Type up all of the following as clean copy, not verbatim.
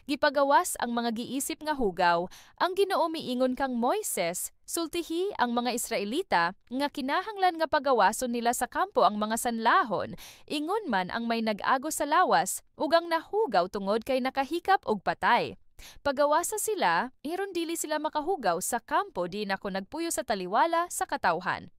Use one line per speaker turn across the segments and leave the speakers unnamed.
Gipagawas ang mga giisip nga hugaw. Ang Ginoo miingon kang Moises, "Sultihi ang mga Israelita nga kinahanglan nga pagawason nila sa kampo ang mga sanlahon, ingon man ang may nag-agos sa lawas ug ang nahugaw tungod kay nakahikap og patay. Pagawasa sila, aron dili sila makahugaw sa kampo diin ako nagpuyo sa taliwala sa katawhan."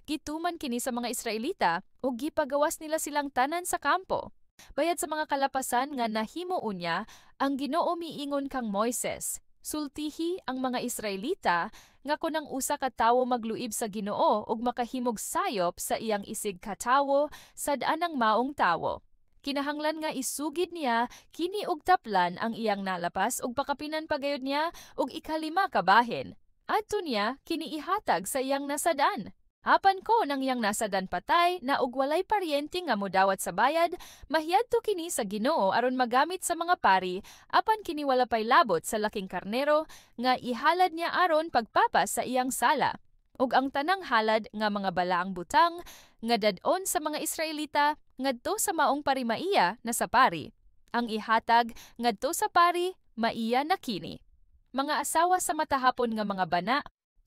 Gituman kini sa mga Israelita ug gipagawas nila silang tanan sa kampo. Bayad sa mga kalapasan nga nahimo unya, ang Ginoo miingon kang Moises, "Sultihi ang mga Israelita nga kon ang usa ka tawo magluib sa Ginoo ug makahimog sayop sa iyang isig katawo, sad-an ang maong tawo. Kinahanglan nga isugid niya kini og taplan ang iyang nalapas ug pakapinan pagayod niya og ikalima ka bahin. Adto niya kini ihatag sa iyang nasad-an. Apan kon ang iyang nasad-an patay na og walay paryente nga modawat sa bayad, mahiadto kini sa Ginoo aron magamit sa mga pari, apan kini wala pay labot sa laking karnero nga ihalad niya aron pagpapas sa iyang sala. Ug ang tanang halad nga mga balaang butang nga dad-on sa mga Israelita ngadto sa maong parimaiya na sa pari. Ang ihatag ngadto sa pari maiya na kini." Mga asawa sa matahapon nga mga bana.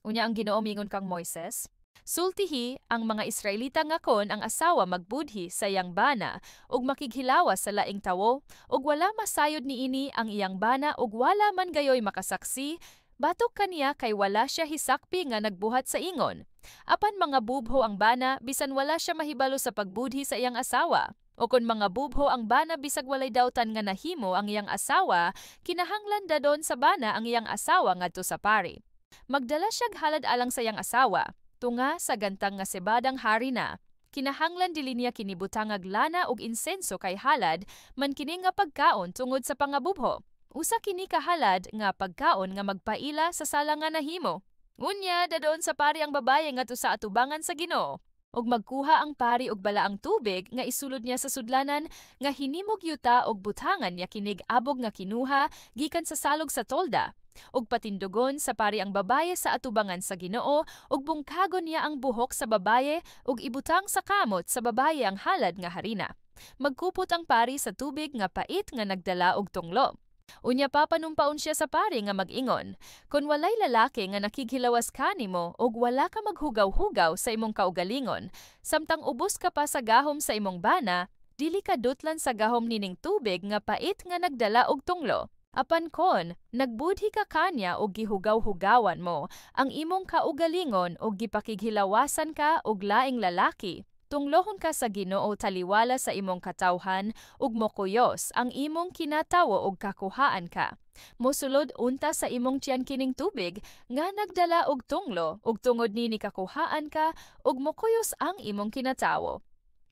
Unya ang Ginoo miingon kang Moises, "Sultihi ang mga Israelita nga kon ang asawa magbudhi sa iyang bana ug makighilawas sa laing tawo ug wala masayod niini ang iyang bana ug wala man gayoy makasaksi, batok kaniya kay wala siya hisakpi nga nagbuhat sa ingon. Apan mga bubho ang bana bisan wala siya mahibalo sa pagbudhi sa iyang asawa. O kon mga bubho ang bana bisag walay dautan nga nahimo ang iyang asawa, kinahanglan dadon sa bana ang iyang asawa ngadto sa pari. Magdala siyag halad alang sa iyang asawa, tunga sa gantang nga sebadang harina. Kinahanglan dili niya kinibutangag lana ug insenso kay halad man kini nga pagkaon tungod sa pangabubho. Usa kini ka halad nga pagkaon nga magpaila sa sala nga nahimo. Unya dadon sa pari ang babaye ngadto sa atubangan sa Ginoo. Ug magkuha ang pari og balaang tubig nga isulod niya sa sudlanan nga hinimog yuta og butangan niya kinig abog nga kinuha gikan sa salog sa tolda. Ug patindugon sa pari ang babaye sa atubangan sa Ginoo ug bungkagon niya ang buhok sa babaye ug ibutang sa kamot sa babaye ang halad nga harina. Magkupot ang pari sa tubig nga pait nga nagdala og tunglo. Unya papanumpaon siya sa pari nga mag-ingon, 'Kon walay lalaki nga nakighilawas kanimo ug wala ka maghugaw-hugaw sa imong kaugalingon, samtang ubos ka pa sa gahom sa imong bana, dili ka dutlan sa gahom nining tubig nga pait nga nagdala og tunglo. Apan kon nagbudhi ka kanya og gihugaw-hugawan mo ang imong kaugalingon og gipakighilawasan ka og laing lalaki, tunglohon ka sa Ginoo taliwala sa imong katawhan ug mokuyos ang imong kinatawo og kakuhaan ka. Mosulod unta sa imong tiyan kining tubig nga nagdala og tunglo ug tungod nini kakuhaan ka ug mokuyos ang imong kinatawo.'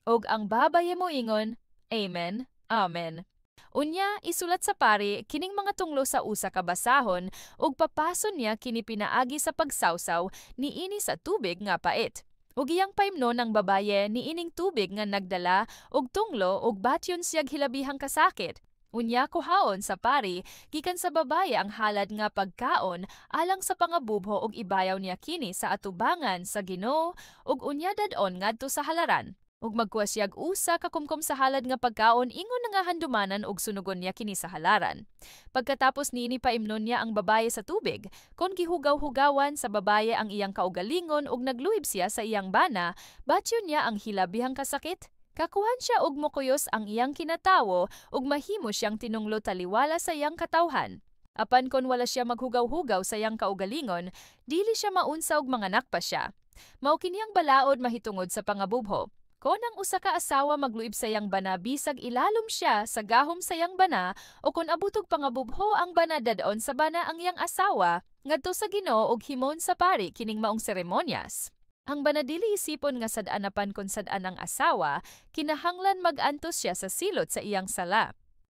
Ug ang babaye moingon, 'Amen, Amen.' Unya isulat sa pari kining mga tunglo sa usa ka basahon ug papason niya kini pinaagi sa pagsawsaw niini sa tubig nga pait. Ug iyang paimnon ang babaye niining tubig nga nagdala og tunglo ug batyon siyag hilabihang kasakit. Unya kuhaon sa pari gikan sa babaye ang halad nga pagkaon alang sa pangabubho ug ibayaw niya kini sa atubangan sa Ginoo ug unya dad-on ngadto sa halaran. Ug magkuha siyag usa ka kumkum sa halad nga pagkaon ingon nga handumanan ug sunugon niya kini sa halaran. Pagkatapos niini paimnon niya ang babaye sa tubig. Kon gihugaw-hugawan sa babaye ang iyang kaugalingon ug nagluib siya sa iyang bana, batyon niya ang hilabihang kasakit. Kakuhan siya og mokuyos ang iyang kinatawo ug mahimo siyang tinunglo taliwala sa iyang katawhan. Apan kon wala siya maghugaw-hugaw sa iyang kaugalingon, dili siya maunsa og manganak pa siya. Mao kini ang balaod mahitungod sa pangabubho. Kon ang usa ka asawa magluib sa iyang bana bisag ilalom siya sa gahom sa iyang bana o kon abutog pangabubho ang bana, dad-on sa bana ang iyang asawa ngadto sa Ginoo ug himon sa pari kining maong seremonyas. Ang bana dili isipon nga sad-an apan kon sad-an ang asawa, kinahanglan mag-antos siya sa silot sa iyang sala.